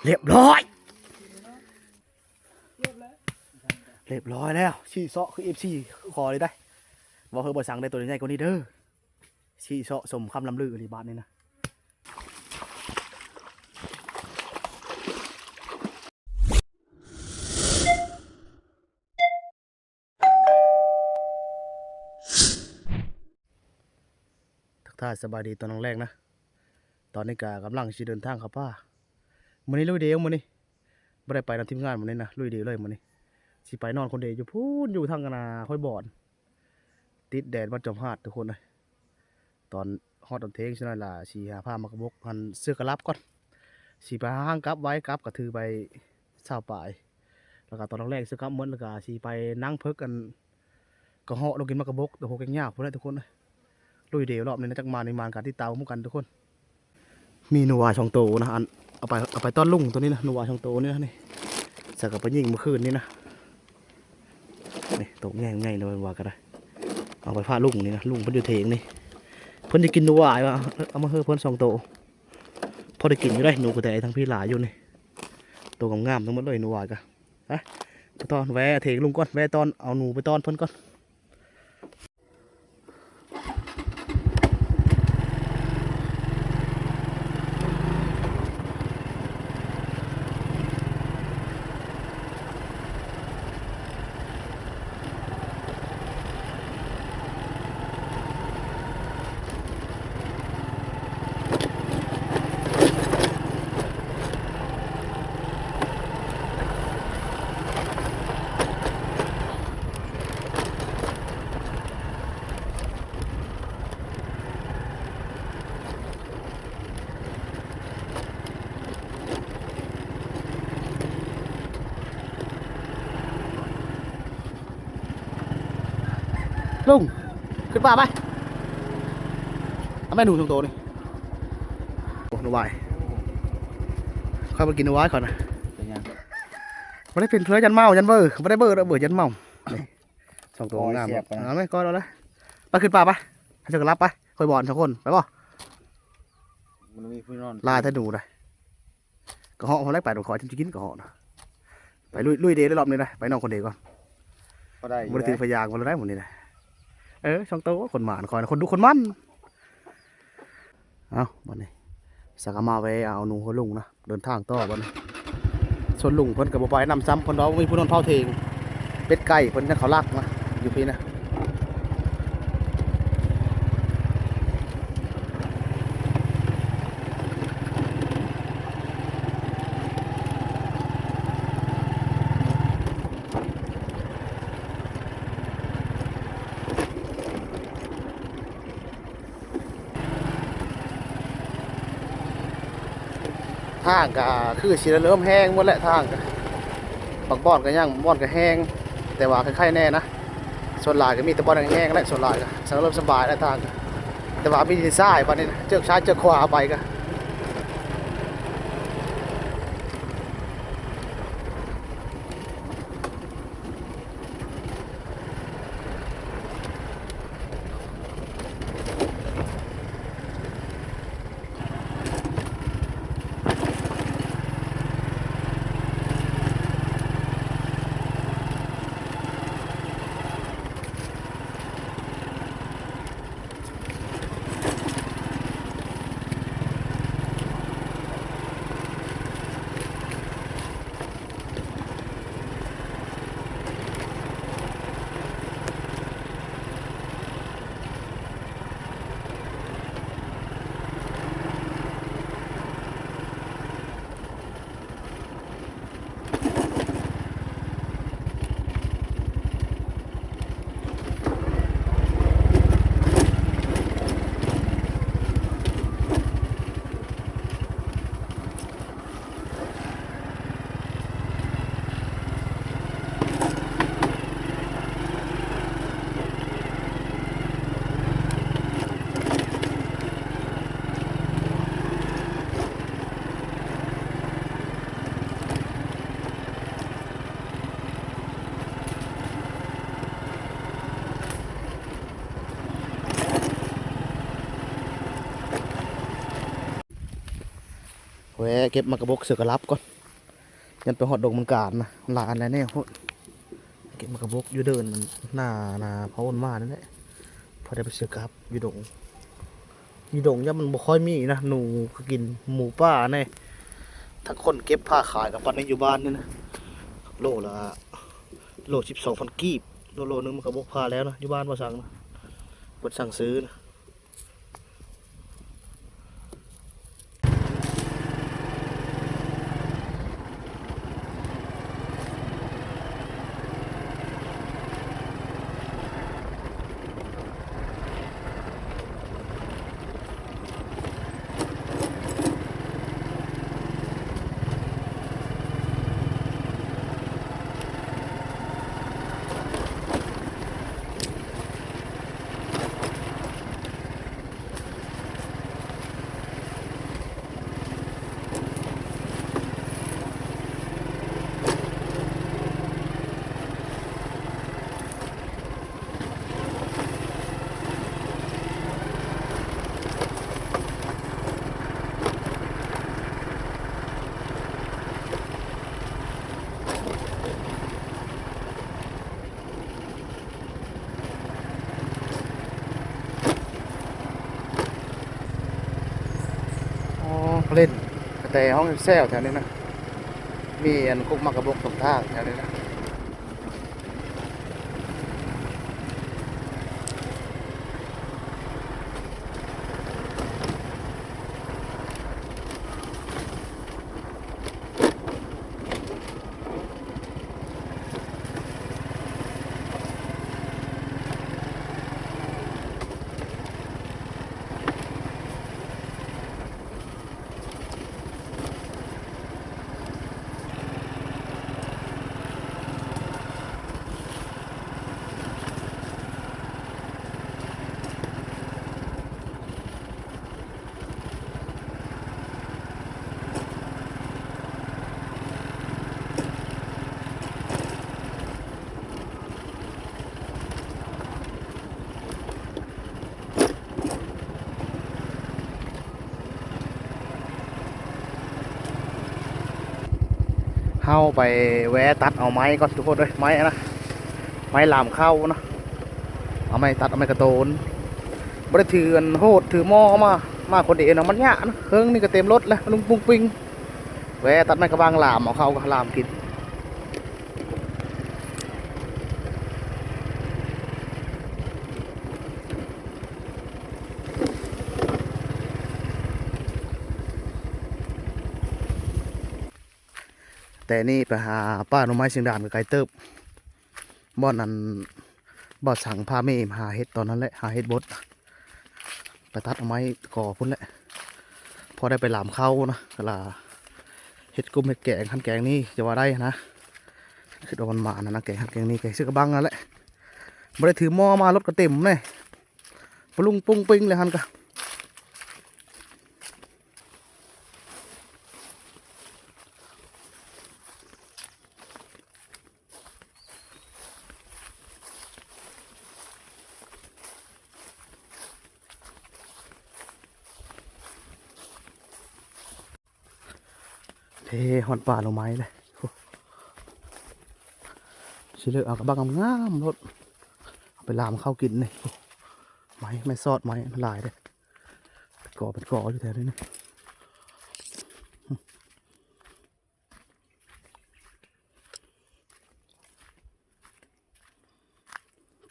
ຮຽບຮ້ອຍ ຮຽບຮ້ອຍແລ້ວ ຊີ້ເຊາະຄືເອັຟຊີຂໍເລີຍໄດ໋ ເວົ້າເຮີບໍ່ສັງໄດ້ໂຕໃຫຍ່ກວ່ານີ້ເດີ ຊີ້ເຊາະສົມຄຳລ່ຳລືອີ່ຫຼີບາດນີ້ນະ. ທັກທາຍສະບາຍດີຕອນແລງໆນະ ຕອນນີ້ກະກຳລັງຊິເດີນທາງເຂົ້າປ່າ ມື້ນີ້ລຸຍດຽວ ມື້ນີ້ບໍ່ໄດ້ໄປນຳທີມງານ ມື້ນີ້ນະ ລຸຍດຽວເລີຍມື້ນີ້ ຊິໄປນອນຄົນດຽວຢູ່ພຸ້ນ ຢູ່ທາງອັນນາຫ້ວຍບອນ ຕິດແດນວັດຈອມຮາດທຸກຄົນເອີຍ. ຕອນຮອດຕອນເທີ່ຍງຊັ້ນລະ ຊິຫາຜ້າມາກະບົກ ຫັ້ນເສື້ອກະລັບກ່ອນ ຊິໄປຫາທາງກັບໄວ້ ກັບກະຖືໄປຊາວປາຍ ແລ້ວກະຕອນແລງໆເສື້ອກັບໝົດ ແລ້ວກະຊິໄປນັ່ງເພິກ ອັນ ກະເຫາະລົງກິນໝາກກະບົກ ໂຕໂຫແກງຍາກພຸ້ນແຫຼະທຸກຄົນເອີຍ. ລຸຍເດລອບນີ້ນະ ຈັກມານບໍ່ມານກະຕິດຕາມກັນທຸກຄົນ. ມີໜູຫວາຍສອງໂຕນະ ອັນ ເອົາໄປ ເອົາໄປຕ້ອນລຸງໂຕນີ້ນະ ໜູຫວາຍສອງໂຕນີ້ນະ ນີ້ ໃສ່ກັບໄປຍິງມື້ຄືນນີ້ນະ. ນີ້ໂຕໃຫຍ່ໆ ໜູຫວາຍກະໄດ້ ເອົາໄປຝາກລຸງນີ້ນະ ລຸງເພິ່ນຢູ່ເຖງນີ້ ເພິ່ນຈະກິນໜູຫວາຍວ່າ ເອົາມາເຮີເພິ່ນສອງໂຕ ພໍໄດ້ກິນຢູ່ໄດ໋ ໜູກະແຕທັງພີ້ຫຼາຍຢູ່ນີ້ ໂຕງາມໆທັງໝົດເລີຍໜູຫວາຍກະ. ໄປ ໄປຕ້ອນ ແວ່ເຖງລຸງກ່ອນ ແວ່ຕ້ອນ ເອົາໜູໄປຕ້ອນເພິ່ນກ່ອນ. ລຸງ ຂຶ້ນປ່າໄປ ເອົາແມ່ໜູສອງໂຕນີ້. ໂອ້ ໜູຫວາຍ ຂ້ອຍບໍ່ກິນໜູຫວາຍຂ້ອຍນະ ເປັນຫຍັງ? ບໍ່ໄດ້ເປັນເຜືອ ຢ້ານເມົາ ຢ້ານເບີ ບໍ່ໄດ້ເບີດອກ ເບີຢ້ານເມົາ. ສອງໂຕງາມ ເອົາແມ່ ກ້ອນເອົາເລີຍ ໄປຂຶ້ນປ່າໄປ ໃຫ້ເຂົາກັບໄປ ຂ້ອຍບອນສອງຄົນ ໄປບໍ່? ມັນມີຜູ້ນອນ ຫຼາຍແທ້ໜູໄດ໋ ກະເຫາະ ເຮົາໄດ້ໄປນຳຂ້ອຍ ຈະກິນກະເຫາະນະ ໄປລຸຍ ລຸຍເດເລີຍລອບນີ້ນະ ໄປນອນຄົນດຽວກ່ອນ ບໍ່ໄດ້ ບໍ່ໄດ້ຖືພະຍາງບໍ່ໄດ້ມື້ນີ້ນະ. ເອີ ສອງໂຕ ຄົນໝານ ຂ້ອຍນະ ຄົນດຸຄົນໝັ້ນ. ເອົ້າ ບາດນີ້ ສາກະມາແວ່ເອົາໜູເຮືອນລຸງນະ ເດີນທາງຕໍ່ບາດນີ້ ສ່ວນລຸງເພິ່ນກະບໍ່ໄປນຳຊ້ຳ ເພິ່ນວ່າບໍ່ມີຜູ້ນອນເຝົ້າເຖງ ເປັດໄກ່ເພິ່ນຍັງເຂົາລັກນະ ຢູ່ພີ້ນະ. ທາງກະຄືຊິເລີ່ມແຫ້ງໝົດແຫຼະ ທາງກະ ບາງບ່ອນກະຍັງ ບາງບ່ອນກະແຫ້ງ ແຕ່ວ່າໄຄໆແດ່ນະ. ສ່ວນຫຼາຍກະມີແຕ່ບ່ອນແຫ້ງໆແຫຼະ ສ່ວນຫຼາຍກະ ເລີ່ມສະບາຍແລ້ວທາງກະ ແຕ່ວ່າມີດິນຊາຍບາດນີ້ນະ ເຈີກຊ້າຍເຈີກຂວາໄປກະ. ແວະເກັບໝາກກະບົກເສືອກະລັບກ່ອນ ຍັນໄປຮອດດົງມັນການນະ ຫຼາຍອັນຫຼາຍແນວໂພດ. ເກັບໝາກກະບົກຢູ່ເດີ່ນໜ້າ ໜ້າພະໂອນມານີ້ແຫຼະ ພໍໄດ້ໄປເສືອກະລັບຢູ່ດົງ. ຢູ່ດົງຍາມມັນບໍ່ຄ່ອຍມີນະ ໜູກໍກິນ ໝູປ່າແດ່. ທັງຄົນເກັບພາຂາຍກັບປານນີ້ຢູ່ບ້ານນີ້ນະ ໂລລະ ໂລສິບສອງພັນກີບ ໂລ ໂລໜຶ່ງມັນກໍບົກພາແລ້ວນະ ຢູ່ບ້ານບໍ່ສັ່ງນະ ເພິ່ນສັ່ງຊື້ນະ. ອໍ ເຂົາເຫຼັ້ນກະແຕຮ້ອງແຊວແຖວນີ້ນະ ມີອັນກົກໝາກກະບົກສອງທາງແຖວນີ້ນະ. ເຮົາໄປແວະຕັດເອົາໄມ້ກ່ອນທຸກຄົນເອີຍ ໄມ້ນະ ໄມ້ລາມເຂົ້ານະ ເອົາໄມ້ຕັດ ເອົາໄມ້ກະໂຕນ. ບໍ່ໄດ້ຖືອັນໂຫດ ຖືໝໍ້ມາ ມາຄົນດຽວນະ ມັນຍາກນະ ເຄິ່ງນີ້ກະເຕັມລົດແລ້ວ ລຸງປຸງປິງ. ແວະຕັດໄມ້ກະບັງລາມ ເອົາເຂົ້າກະລາມກິນ. ແຕ່ນີ້ໄປຫາປ່າໜໍ່ໄມ້ຊຽງດານກະໄກເຕີບ ບ່ອນນັ້ນ ບ່າວສັງພາແມ່ມາຫາເຫັດຕອນນັ້ນແຫຼະ ຫາເຫັດບົດ ໄປຕັດເອົາໄມ້ກໍພຸ້ນແຫຼະ ພໍໄດ້ໄປລາມເຂົ້ານະ ລະເຮັດກຸ້ມເຮັດແກງ ຄັນແກງນີ້ຈະວ່າໄດ້ນະ ຄິດວ່າມັນໝານນະ ແກງຄັນແກງນີ້ ແກງເສືອກະບັງນັ້ນແຫຼະ ບໍ່ໄດ້ຖືໝໍ້ມາ ລົດກະເຕັມແນ່ ປະລຸງປຸງປິງເລີຍຫັ້ນກະ. ເອີ ຮອດປ່າໜໍ່ໄມ້ເລີຍ ໂອ້ ຊິເລີກເອົາກະບັກງາມໆໂລດ ເອົາໄປລາມເຂົ້າກິນນີ້ ໂອ້ ໄມ້ ໄມ້ຊອດໄມ້ມັນຫຼາຍເດ້ ເປັນກໍເປັນກໍຢູ່ແຖວນີ້ນະ.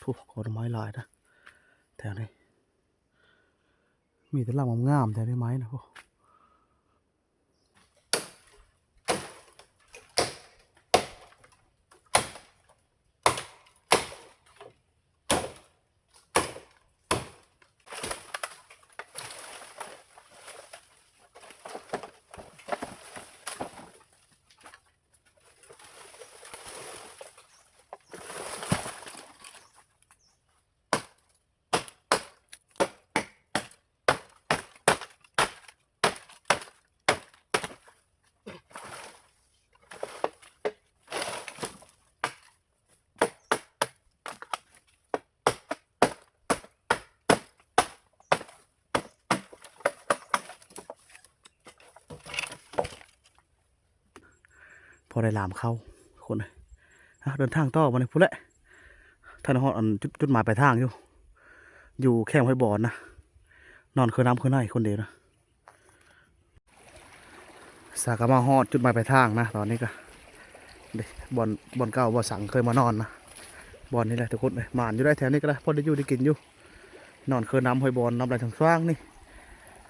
ໂອ້ ກໍໜໍ່ໄມ້ຫຼາຍນະ ແຖວນີ້ ມີແຕ່ລຳງາມໆ ແຖວນີ້ໄມ້ນະ ໂອ້. ພໍໄດ້ລາມເຂົ້າຄົນເອີຍ. ເອົາ ເດີນທາງຕໍ່ບາດນີ້ພຸ້ນແຫຼະ ທັນຮອດອັນຈຸດ ຈຸດໝາຍປາຍທາງຢູ່ ຢູ່ແຄມຫ້ວຍບອນນະ. ນອນຄືນ້ຳຄືໃນຄົນດຽວນະ. ສາກະມາຮອດຈຸດໝາຍປາຍທາງນະ ຕອນນີ້ກະ ເດ້ ບ່ອນ ບ່ອນເກົ່າບ່າວສັງເຄີຍມານອນນະ ບ່ອນນີ້ແຫຼະທຸກຄົນເອີຍ. ໝານຢູ່ໄດ໋ ແຖວນີ້ກະໄດ້ ພໍໄດ້ຢູ່ໄດ້ກິນຢູ່. ນອນຄືນ້ຳຫ້ວຍບອນ ນ້ຳໄຫຼຊວາງໆນີ້.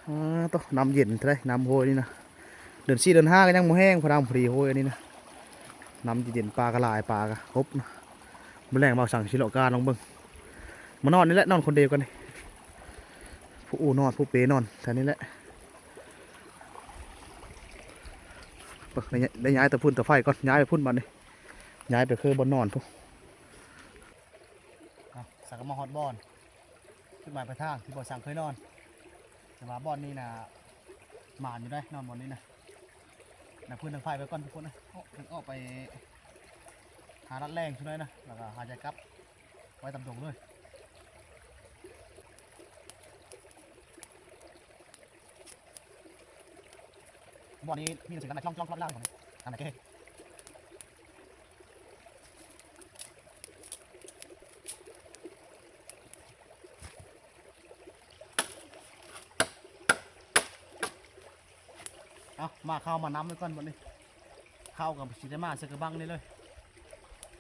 ອາ ໂຕ ນ້ຳເຢັນເດ້ ນ້ຳຫ້ວຍນີ້ນະ. ເດືອນສີ່ເດືອນຫ້າກະຍັງບໍ່ແຫ້ງ ພໍນ້ຳພໍດີຫ້ວຍອັນນີ້ນະ. ນ້ຳເຢັນໆ ປາກະຫຼາຍ ປາກະຄົບນະ. ມື້ແລງບ່າວສັງຊິເລາະການລອງເບິ່ງ. ມານອນນີ້ແຫຼະ ນອນຄົນດຽວກັນນີ້. ຜູ້ອູ່ນອນ ຜູ້ເປນອນແຖວນີ້ແຫຼະ. ໄດ້ ໄດ້ຍ້າຍຕາຟືນຕາໄຟກ່ອນ ຍ້າຍໄປພຸ້ນບາດນີ້ ຍ້າຍໄປຄືບ່ອນນອນພຸ້ນ. ເອົາ ສາກະມາຮອດບ່ອນຈຸດໝາຍປາຍທາງທີ່ບ່າວສັງເຄີຍນອນ. ແຕ່ວ່າບ່ອນນີ້ນະ ໝານຢູ່ໄດ໋ ນອນບ່ອນນີ້ນະ. ດັງຟືນດັງໄຟໄວ້ກ່ອນທຸກຄົນເອີຍ. ອອກ ອອກໄປຫາລັດແລ່ງຊຸມໃດນະ ແລ້ວກະຫາຢາຍກັບໄວ້ຕາມດົງເລີຍ. ບ່ອນນີ້ມີແຕ່ສຽງກັນນະ ຈອງໆ ລອດລາງ ອັນນັ້ນເກ. ເອົາ ໝາກເຂົ້າມານຳໄວ້ກ່ອນບັດນີ້. ເຂົ້າກະຊິໄດ້ໝາກໃສ່ກະບັງນີ້ເລີຍ.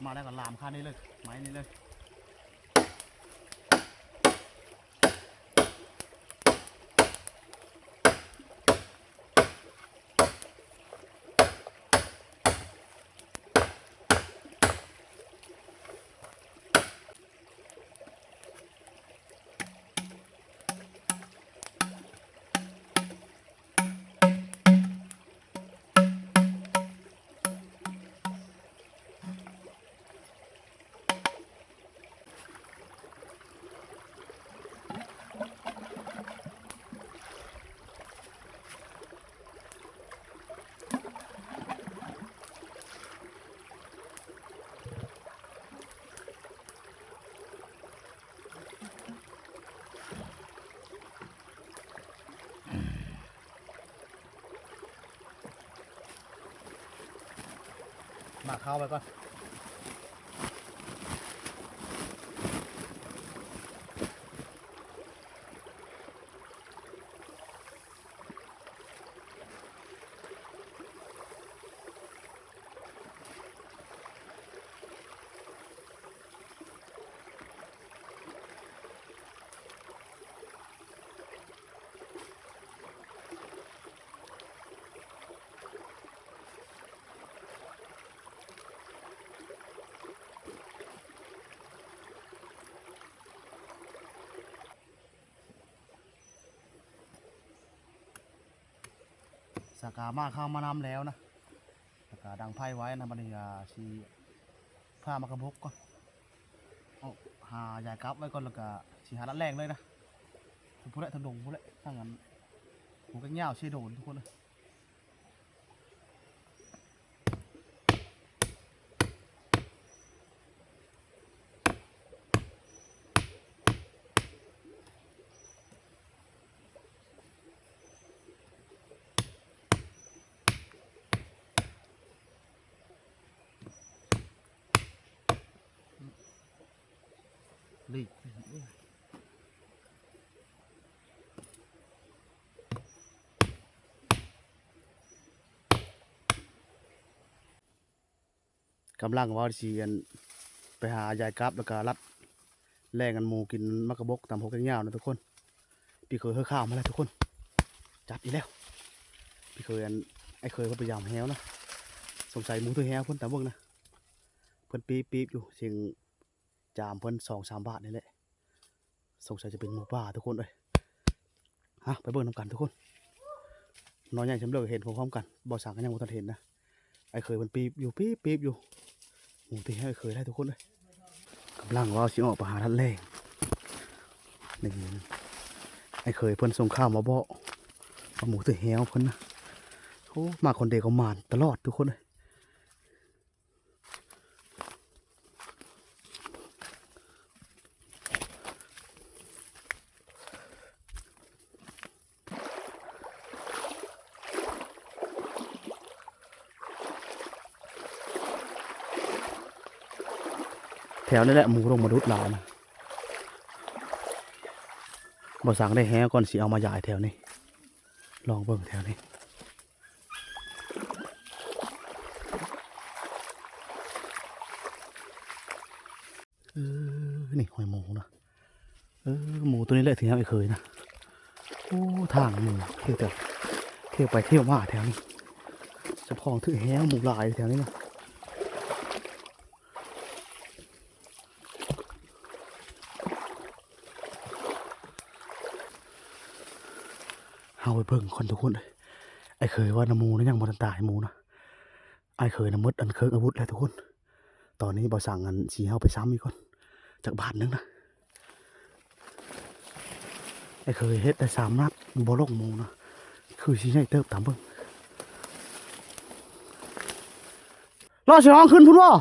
ໝາກແລ້ວກະລາມຄານີ້ເລີຍ ໄມ້ນີ້ເລີຍ. ໝາກເຂົ້າໄວ້ກ່ອນ. ສາກາມາເຂົ້າມານຳແລ້ວນະ ສາກາດັງໄຟໄວ້ນະ. ບັດນີ້ກະຊິພາມາກະບົກກ່ອນ ເອົາຫາຢາຍກັບໄວ້ກ່ອນ ແລ້ວກະຊິຫາລັດແລ່ງເລີຍນະ. ພຸ້ນແຫຼະ ທາງດົງພຸ້ນແຫຼະ ທາງອັນ ຫົວກັນຍາວເຊໂດນທຸກຄົນເອີຍ. ລີກ ກຳລັງວ່າຊິ ອັນ ໄປຫາຢາຍກັບ ແລ້ວກະລັດແລ່ງ ອັນ ໝູກິນໝາກກະບົກຕາມຫົວແກ້ງຍາວນະທຸກຄົນ. ພີ່ເຂີຍເຮີຂ່າວມາແລ້ວທຸກຄົນ ຈັບອີກແລ້ວ. ພີ່ເຂີຍ ອັນ ອ້າຍເຂີຍເພິ່ນໄປຢາມແຮ້ວນະ ສົງໄສໝູຖືແຮ້ວເພິ່ນ ຕາມເບິ່ງນະ ເພິ່ນປີບໆຢູ່ ສຽງຈາມເພິ່ນສອງສາມບາດນີ້ແຫຼະ. ສົງໄສຈະເປັນໝູປ່າທຸກຄົນເອີຍ. ຮະ ໄປເບິ່ງນຳກັນທຸກຄົນ. ໜໍ່ໃຫຍ່ຊ່ຳເລີກເຫັນພ້ອມໆກັນ ບ່າວສັງກະຍັງບໍ່ທັນເຫັນນະ. ອ້າຍເຂີຍເພິ່ນປີບຢູ່ ປີບໆຢູ່ ໝູຕີໃຫ້ອ້າຍເຂີຍໄດ້ທຸກຄົນເອີຍ. ກຳລັງວ່າຊິອອກໄປຫາລັດແລ່ງ ໄດ້ຍິນອ້າຍເຂີຍເພິ່ນສົ່ງຂ່າວມາບອກວ່າໝູຕີແຮ້ວເພິ່ນນະ. ໂອ້ ມາຄົນດຽວກະໝານຕະຫຼອດທຸກຄົນເອີຍ. ເ ແຖວນີ້ແຫຼະໝູລົງມາດຸດຫຼາຍນະ. ບໍ່ສັງໄດ້ແຮກ່ອນຊິເອົາມາຢາຍແຖວນີ້ ລອງເບິ່ງແຖວນີ້. ເອີ ນີ້ຮອຍໝູນະ. ເອີ ໝູໂຕນີ້ແຫຼະທີ່ເຮົາໄອ້ເຄີຍນະ. ໂອ້ ທາງໝູ ເທ ເທ ທຽວໄປທຽວມາແຖວນີ້. ເຈົ້າຂອງຖືກແຮງໝູຫຼາຍແຖວນີ້ນະ. ເຮົາໄປເບິ່ງກ່ອນທຸກຄົນເອີຍ. ໄອ້ເຄີຍວ່ານະໝູນະຍັງບໍ່ທັນຕາຍໝູນະ. ອ້າຍເຄີຍນະໝົດອັນເຄິ່ງອາວຸດແລ້ວທຸກຄົນ. ຕອນນີ້ບໍ່ສັງອັນຊິເຮົາໄປຊ້ຳອີກກ່ອນ ຈັກບາດໜຶ່ງນະ. ໄອ້ເຄີຍເຮັດໄດ້ສາມນັດ ບໍ່ລົງໝູນະ. ຄືຊິໃຫຍ່ເຕີບຕາມເບິ່ງ. ລໍຊິຮ້ອງຂຶ້ນພຸ້ນບໍ່?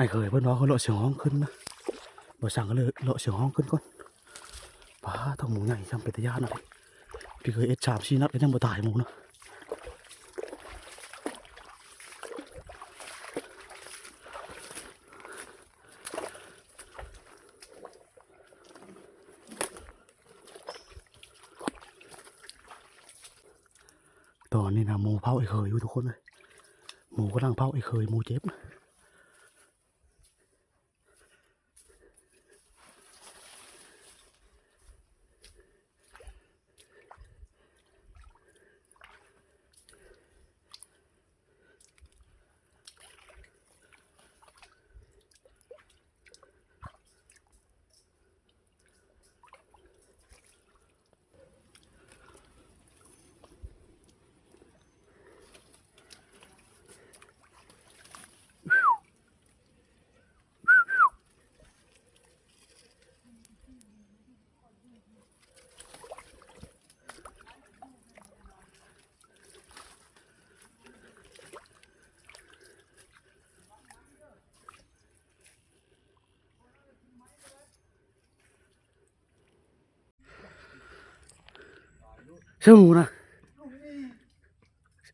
ອ້າຍເຄີຍເພິ່ນວ່າເຂົາເລາະສຽງຮ້ອງຂຶ້ນນະ. ບໍ່ສັງກໍເລີຍເລາະສຽງຮ້ອງຂຶ້ນກ່ອນ. ປາດ ທັງໝູໃຫຍ່ຊ້ຳເປັນຕາຢ້ານເລີຍ. ພີ່ເຄີຍເຮັດສາມສີ່ນັດກໍຍັງບໍ່ຕາຍໝູນະ. ຕອນນີ້ນະໝູເຜົາໄອ້ເຄີຍຢູ່ທຸກຄົນເອີຍ. ໝູກຳລັງເຜົາໄອ້ເຄີຍ ໝູເຈັບ. ເຊື່ອໝູນະ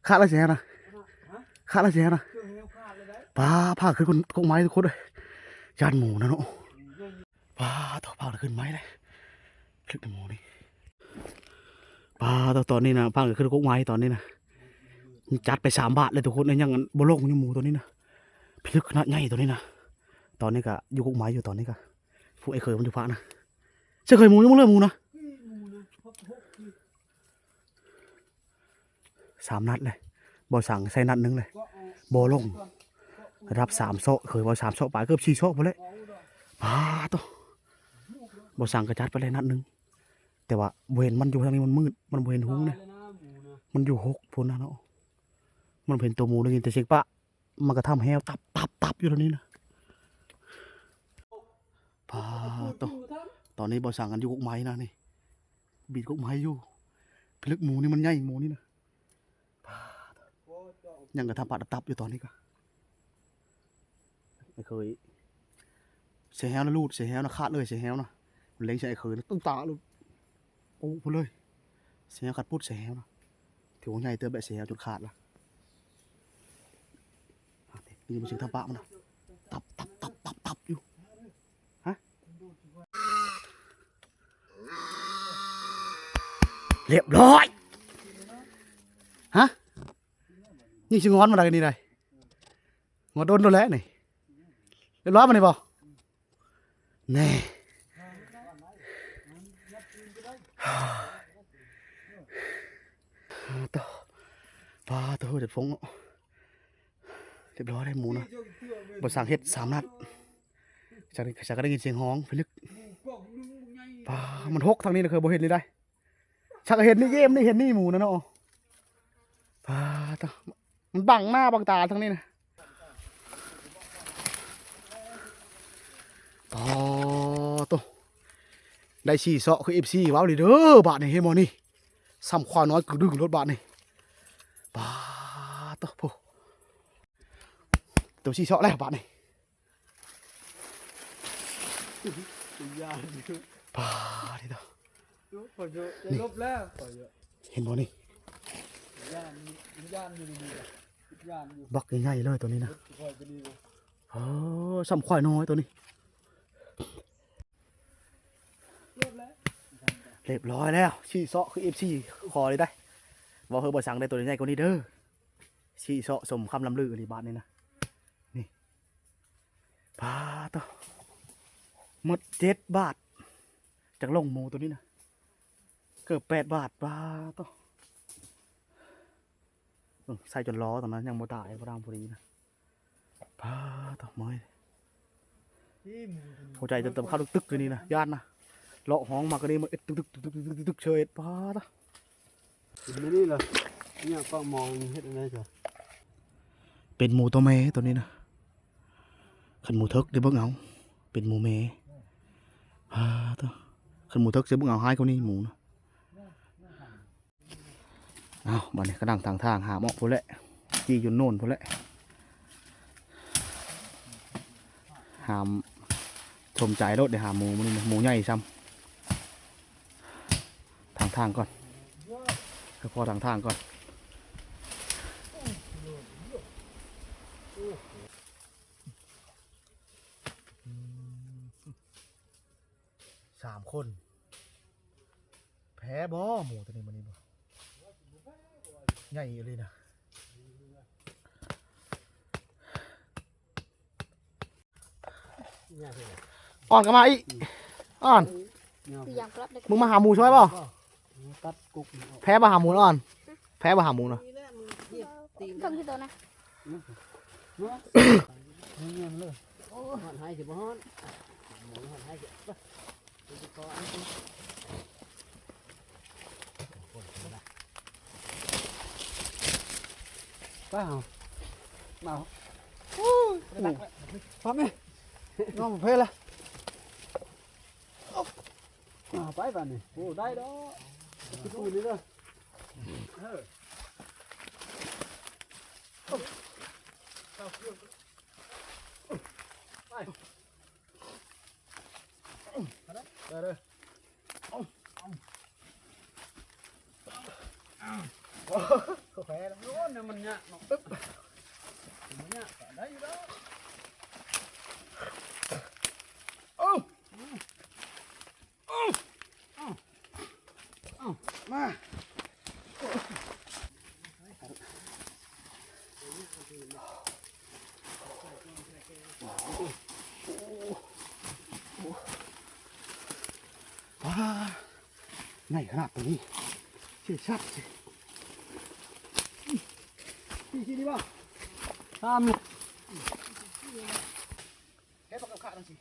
ຂາດລະແສນະ ຂາດລະແສນະ. ປາ ພາຂຶ້ນກົກໄມ້ທຸກຄົນເອີຍ ຢ້ານໝູນະເນາະ. ປາ ໂທ້ ພາຂຶ້ນໄມ້ເລີຍ ພິລຶກໝູນີ້. ປາ ໂທ້ ຕອນນີ້ນະ ພາຂຶ້ນກົກໄມ້ຕອນນີ້ນະ ຈັດໄປສາມບາດເລີຍທຸກຄົນເອີຍ. ຍັງບໍ່ລົງຢູ່ໝູຕອນນີ້ນະ ພິລຶກຂະໜາດໃຫຍ່ຕອນນີ້ນະ. ຕອນນີ້ກະຢູ່ກົກໄມ້ຢູ່ ຕອນນີ້ກະ ຜູ້ໄອ້ເຄີຍມັນຢູ່ພະນະ. ເຊື່ອເຄີຍໝູ ຍັງບໍ່ເລີກໝູນະ. ສາມນັດເລີຍ ບໍ່ສັງໃສ່ນັດໜຶ່ງເລີຍ ບໍ່ລົງ. ລະດັບສາມເຊາະ ເຄີຍວ່າສາມເຊາະປາຍ ເກືອບສີ່ເຊາະພຸ້ນແຫຼະ. ປາໂທ້ ບໍ່ສັງກະຈັດໄປເລີຍນັດໜຶ່ງ ແຕ່ວ່າບໍ່ເຫັນ. ມັນຢູ່ທາງນີ້ມັນມືດ ມັນບໍ່ເຫັນຫຸງເດ້ ມັນຢູ່ຫົກພຸ້ນນະເນາະ. ມັນບໍ່ເຫັນໂຕໝູ ໄດ້ຍິນແຕ່ສຽງປາ ມັນກະທຳແຮວຕັບໆໆຢູ່ແຖວນີ້ນະ. ປາໂທ້ ຕອນນີ້ບໍ່ສັງກັນຢູ່ກົກໄມ້ນະນີ້ ບີດກົກໄມ້ຢູ່. ພິລຶກໝູນີ້ມັນໃຫຍ່ ໝູນີ້ນະ ຍັງກະທຳປາຕັບໆຢູ່ຕອນນີ້ກະ. ໄອ້ເຄີຍ ເສຍແຮວນະ ລູດ ເສຍແຮວນະ ຂາດເລີຍ ເສຍແຮວນະ. ມັນເລັງໃສ່ໄອ້ເຄີຍນະ ຕຸ້ມຕາໂລດ ໂອ້ ພຸ້ນເລີຍ. ເສຍແຮວຂາດປຸດ ເສຍແຮວນະ ຖືວ່າໃຫຍ່ເຕີບແຫຼະ ເສຍແຮວຈົນຂາດລະ. ນີ້ມັນຊິທຳປາມັນນະ ຕັບໆໆໆຢູ່. ຮະ ລຽບຮ້ອຍ. ຮະ ນີ້ຊິງອນມາໄດ້ນີ້ໄດ໋ ງອນດົນໂດນແລ້ວນີ້. ລຽບຮ້ອຍມານີ້ບໍ່ ແນ່. ປາໂທ້ ປາໂທ້ ຈັດຟົງເນາະ. ລຽບຮ້ອຍໄດ້ໝູນະ ບໍ່ສັງເຮັດສາມນັດ ຈັກ ຈັກກະໄດ້ຍິນສຽງຮ້ອງພິລຶກ. ປາ ມັນຫົກທາງນີ້ນະ ເຄີຍບໍ່ເຫັນນີ້ໄດ໋. ສັກເຫັນນີ້ເກມນີ້ ເຫັນນີ້ໝູນະເນາະ. ປາໂທ້ ມັນບັງໜ້າບັງຕາທາງນີ້ນະ. ປາໂທ້ ໄດ້ສີ່ເຊາະ ຄື ເອັຟຊີ ເວົ້ານີ້ເດີ. ບາດນີ້ເຫັນບໍ່ນີ້ ສ່ຳຄວານ້ອຍກຶດຶງໂລດບາດນີ້. ປາໂທ້ ໂຕສີ່ເຊາະແລ້ວບາດນີ້. ຢ້ານຢູ່ ປາດເດີ ຂ້ອຍເດີ ຈະຫຼົບແລ້ວ ຂ້ອຍເດີ ເຫັນບໍ່ນີ້? ຢ້ານ ຢ້ານຢູ່ນີ້ ຢ້ານຢູ່ ບັກໃຫຍ່ໆເລີຍໂຕນີ້ນະ ຂ້ອຍກໍດີ ເອີ ສ່ຳຄວາຍນ້ອຍໂຕນີ້. ຮຽບຮ້ອຍແລ້ວ ຊີ້ເຊາະ ຄືເອັຟຊີຂໍເລີຍໄດ໋ ເວົ້າເຮີບໍ່ສັງໄດ້ໂຕໃຫຍ່ກວ່ານີ້ເດີ ຊີ້ເຊາະສົມຄຳລ່ຳລືອີ່ຫຼີບາດນີ້ນະ ນີ້ ປາດໂທ້ ໝົດເຈັດບາດ ຈັກລົງໝູໂຕນີ້ນະ ເກືອບແປດບາດ ປາດໂທ້ ເອີ ໃສ່ຈົນລໍຕອນນັ້ນຍັງບໍ່ຕາຍ ບໍ່ດຳພໍດີນະ ປາດໂທ້ ເມື່ອຍ ຫົວໃຈເຕັ້ນເຂົ້າຕຶກໆຢູ່ນີ້ນະ ຢ້ານນະ ເລາະຫ້ອງມາກໍນີ້ ມັນເອັດຕຶກໆໆໆເຊີຍ ປາດໂທ້ ກິນມື້ນີ້ລະ ເນຍ ປາກໝໍເຮັດອັນໃດຊະ ເປັນໝູຕົວແມ່ຕົວນີ້ນະ ຄັນໝູເຖິກໄດ້ເບິ່ງເອົາ ເປັນໝູແມ່ ປາດໂທ້ ຄັນໝູເຖິກຊິເບິ່ງເອົາ ຮ້າຍກວ່ານີ້ໝູນະ. ອ້າວ ບາດນີ້ກະດັງທາງທາງຫາມອອກພຸ້ນແຫຼະ ຈີ່ຢູ່ໂນນພຸ້ນແຫຼະ ຫາມສົມໃຈໂລດ ໄດ້ຫາໝູມື້ນີ້ ໝູໃຫຍ່ຊ້ຳ ທາງທາງກ່ອນ ໃຫ້ພໍທາງທາງກ່ອນ ສາມຄົນ ແພ້ບໍ່ ໝູຕົວນີ້ມື້ນີ້ບໍ່ ໃຫຍ່ອີ່ຫຼີນະ ອ່ອນກໍມາອີກ ອ່ອນ ຄືຫຍັງປະ ມຶງມາຫາໝູຊ່ອຍບໍ່ ຕັດກົກມັນອອກ ແພ້ບໍ່ຫາໝູອ່ອນ ແພ້ບໍ່ຫາໝູນະ ເບິ່ງຄືໂຕນະ ຮອດໄຮ່ຊິບໍ່ຮອດ ໝູຮອດໄຮ່ຊິ ໄປເຮົາ ມາ ໂອ້ຍ ໄປຕັກແລ້ວ ພ້ອມນີ້ ນ້ອງເພລະ ອ່າ ໄປບາດນີ້ ໂອ້ ໄດ້ດອກ ຄືປູນີ້ເດີ ເອີ ໄປ ໄປເດີ ໂອ້ ແພ້ແລ້ວ ໂອ້ ມັນຍາກເນາະ ມັນຍາກ ໄດ້ຢູ່ແລ້ວ ໂອ້ ເອົາ ເອົາ ເອົາ ມາ ປາ ໃຫຍ່ຂະໜາດໂຕນີ້ ຊິຊັດຊິ ທີ່ ທີ່ນີ້ບໍ່ ຕາມ ເຮັດປາກກະຂາດຈັ່ງຊີ້.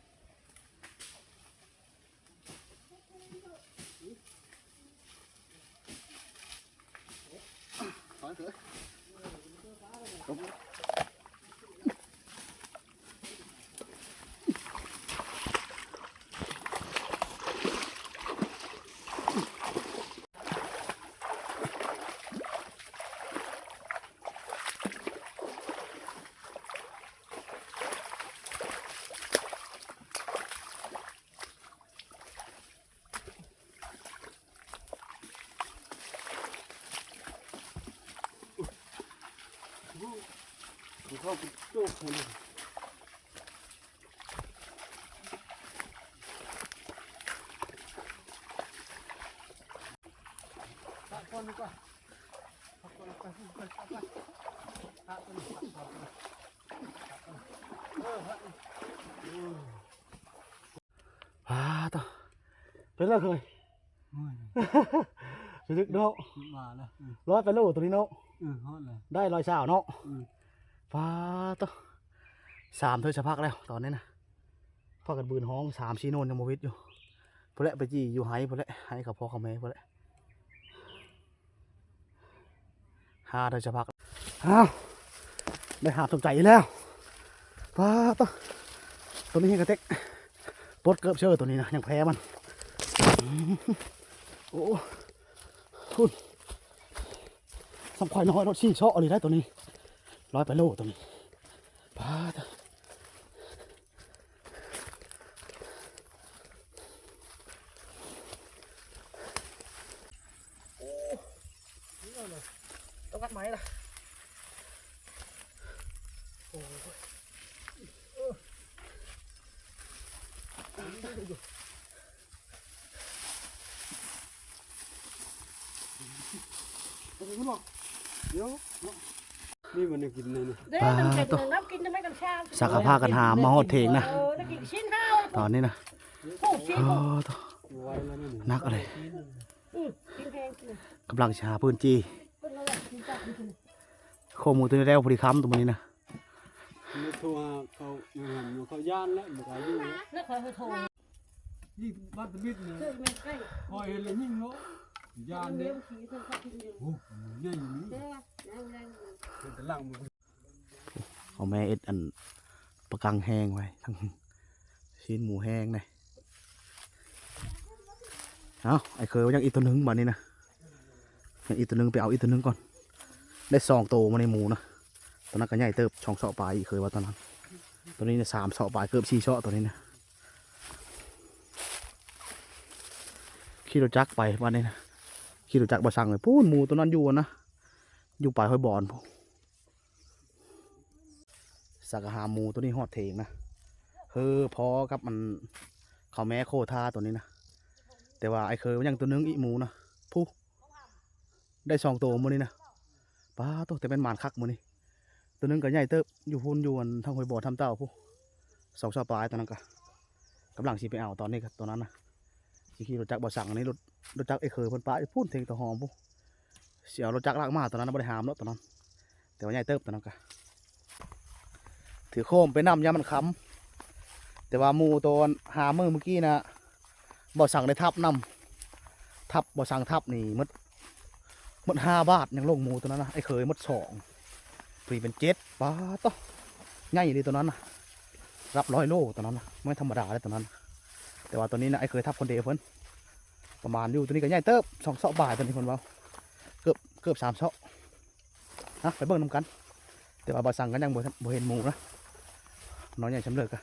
ອ້າ ຕາ ເປັນແລ້ວເຄີຍ ໂອ້ຍ ລຶກເນາະ ຄິດວ່າແລ້ວ ເອີ ຮ້ອຍປາຍໂລໂຕນີ້ເນາະ ເອີ ຮອດແລ້ວ ໄດ້ຮ້ອຍຊາວເນາະ ເອີ ປາດໂທ້ ສາມເທື່ອສະພັກແລ້ວຕອນນີ້ນະ ພາກັນບືນຮ້ອງສາມສີ່ໂນນຍັງບໍ່ວິດຢູ່ ພຸ້ນແຫຼະ ໄປຈີ່ຢູ່ໄຮ່ພຸ້ນແຫຼະ ໄຮ່ເຂົາພໍ່ເຂົາແມ່ພຸ້ນແຫຼະ. ຫາໄດ້ສະພັກ ອ້າວ ໄດ້ຫາສົມໃຈອີກແລ້ວ ປາດໂທ້ ໂຕນີ້ແຮງກະເຕັກ ປົດເກີບເຊີໂຕນີ້ນະ ຍັງແພ້ມັນ ໂອ້ ພຸ້ນ ສ່ຳຄວາຍນ້ອຍໂລດ ຊີ້ເຊາະອີ່ຫຼີໄດ໋ໂຕນີ້ ຮ້ອຍປາຍໂລໂຕນີ້ ປາດໂທ້. ຕ້ອງກັດໄມ້ລະ ໂອ້ຍ ເອົາໄປເນາະ ດຽວເນາະ ມີບໍ່ແນວກິນແນວນີ້ ເດ້ ປາ ນ້ຳເກັບ ໂທ້ ນ້ຳກິນທຳໄມຕອນເຊົ້າ ສັກກະພາກັນຫາມາຮອດເຖິງນະ ເອີ ໄດ້ກິນຊີ້ນເຮົາ ຕອນນີ້ນະ ໂອ້ ຊີ້ນ ເອີ ໂທ້ ໄວແລ້ວນີ້ ໜັກເລີຍ ອືມ ກິນແພງກິນ ກຳລັງຊິຫາພື້ນຈີ່ ເພິ່ນວ່າກິນຈັບຢູ່ ໂຄໝູຕົວນີ້ແລ້ວພໍດີຄ່ຳຕົວມື້ນີ້ນະ ໄມ່ໂທຫາເຂົາ ເຂົາຢ້ານແລ້ວ ບໍ່ກ້າຢູ່ແລ້ວ ແລ້ວຂ້ອຍໂທ ນີ້ບັດຕະບິດນີ້ ຂ້ອຍເຫັນແລ້ວຍິງເນາະ ຢ້ານເດ້ ໂອ້ ໃຫຍ່ນີ້ ເປັນຕະຫຼັງ ເອົາແມ່ເຮັດອັນປາກັງແຫ້ງໄວ້ ທັງຊີ້ນໝູແຫ້ງແດ່ ເອົາ ໄອ້ເຄີຍວ່າຍັງອີກຕົວໜຶ່ງບາດນີ້ນະ ຍັງອີກຕົວໜຶ່ງ ໄປເອົາອີກຕົວໜຶ່ງກ່ອນ ໄດ້ສອງໂຕມື້ນີ້ໝູນະ ຕົວນັ້ນກໍໃຫຍ່ເຕີບ ສອງເຊາະປາຍ ອີກເຄີຍວ່າຕົວນັ້ນ ຕົວນີ້ນະ ສາມເຊາະປາຍ ເກືອບສີ່ເຊາະຕົວນີ້ນະ ຂີ່ລົດຈັກໄປບາດນີ້ນະ ຂີ່ລົດຈັກບໍ່ສັ່ງເລີຍ ພຸ້ນໝູຕົວນັ້ນຢູ່ນະ ຢູ່ປາຍຫ້ວຍບອນພຸ້ນ ສັກກະຫາໝູຕົວນີ້ຮອດເຖິງນະ ເຮີພໍກັບອັນເຂົາແມ່ໂຄທາຕົວນີ້ນະ ແຕ່ວ່າໄອ້ເຄີຍຍັງຕົວໜຶ່ງອີກໝູນະ ພຸ້ນ ໄດ້ສອງໂຕມື້ນີ້ນະ ປາໂທ້ ແຕ່ແມ່ນໝານຄັກມື້ນີ້ ຕົວໜຶ່ງກໍໃຫຍ່ເຕີບ ຢູ່ພຸ້ນ ຢູ່ອັນທາງຫ້ວຍບອນທຳເຕົ້າພຸ້ນ ສອງເສົາປາຍ ຕົວນັ້ນກະ ກຳລັງຊິໄປເອົາຕອນນີ້ ຕົວນັ້ນນະ ຊິຂີ່ລົດຈັກບໍ່ສັງນີ້ ລົດ ລົດຈັກໄອ້ເຄີຍເພິ່ນປະຢູ່ພຸ້ນ ເທິງຕະຫອມພຸ້ນ ຊິເອົາລົດຈັກລາກມາ ຕົວນັ້ນນະ ບໍ່ໄດ້ຫາມເນາະ ຕົວນັ້ນ ແຕ່ວ່າໃຫຍ່ເຕີບ ຕົວນັ້ນກະ ຖືໂຄມໄປນຳ ຍາມມັນຄ່ຳ ແຕ່ວ່າໝູໂຕຫາມື້ມື້ກີ້ນະ ບໍ່ສັງໄດ້ທັບນຳ ທັບ ບໍ່ສັງທັບນີ້ໝົດ ໝົດຫ້າບາດ ຍັງລົງໝູຕົວນັ້ນນະ ໄອ້ເຄີຍໝົດສອງ ປຣີເປັນເຈັດ ປາໂທ້ ໃຫຍ່ອີ່ຫຼີຕົວນັ້ນນະ ລະດັບຮ້ອຍໂລຕົວນັ້ນນະ ບໍ່ແມ່ນທຳມະດາເດ້ຕົວນັ້ນນະ ແຕ່ວ່າຕົວນີ້ນະ ໄອ້ເຄີຍທັບຄົນດຽວເພິ່ນ ປະມານຢູ່ ຕົວນີ້ກໍໃຫຍ່ເຕີບ ສອງເຊາະປາຍ ຕົວນີ້ເພິ່ນເວົ້າ ເກືອບ ເກືອບສາມເຊາະ ນະ ໄປເບິ່ງນຳກັນ ແຕ່ວ່າບໍ່ສັງກໍຍັງບໍ່ ບໍ່ເຫັນໝູນະ ນ້ອຍໃຫຍ່ຊ່ຳເລີກະ